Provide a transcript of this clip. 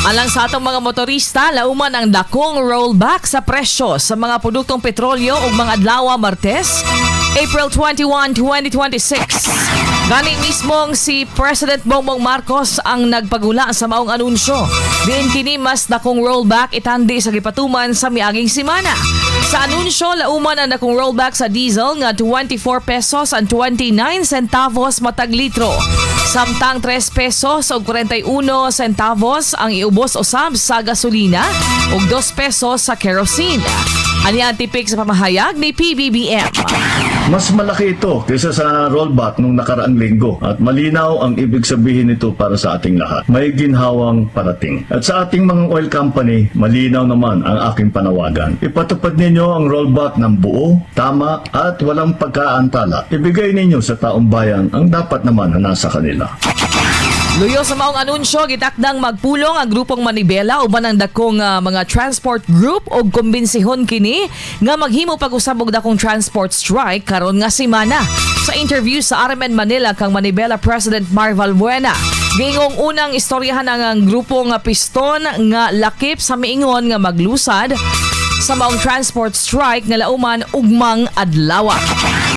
Alang sa atong mga motorista, lauman ang dakong rollback sa presyo sa mga produktong petrolyo ug mga adlaw Martes, April 21, 2026. Gani mismong si President Bongbong Marcos ang nagpagula sa maong anunsyo. Diin kini mas dakong rollback itandi sa gipatuman sa miaging semana. Sa anunsyo, lauman ang dakong rollback sa diesel nga 24 pesos and 29 centavos matag litro. Samtang 3 pesos o 41 centavos ang iubos usab sa gasolina ug 2 pesos sa kerosene. Ani ang tipik sa pamahayag ni PBBM. Mas malaki ito kaysa sa rollback nung nakaraang linggo at malinaw ang ibig sabihin nito para sa ating lahat. May ginhawang parating. At sa ating mga oil company, malinaw naman ang aking panawagan. Ipatupad ninyo ang rollback ng buo, tama at walang pagkaantala. Ibigay ninyo sa taong bayan ang dapat naman na nasa kanila. Luyo sa maong anunsyo, gitakdang magpulong ang grupong Manibela uban ang dakong mga transport group og kumbinsihon kini nga maghimo pag-usab og dakong transport strike karon nga semana. Sa interview sa RMN Manila kang Manibela President Mar Valbuena, giingong unang istoryahan ang grupo nga piston nga lakip sa miingon nga maglusad sa maong transport strike nga lauman ugmang adlaw.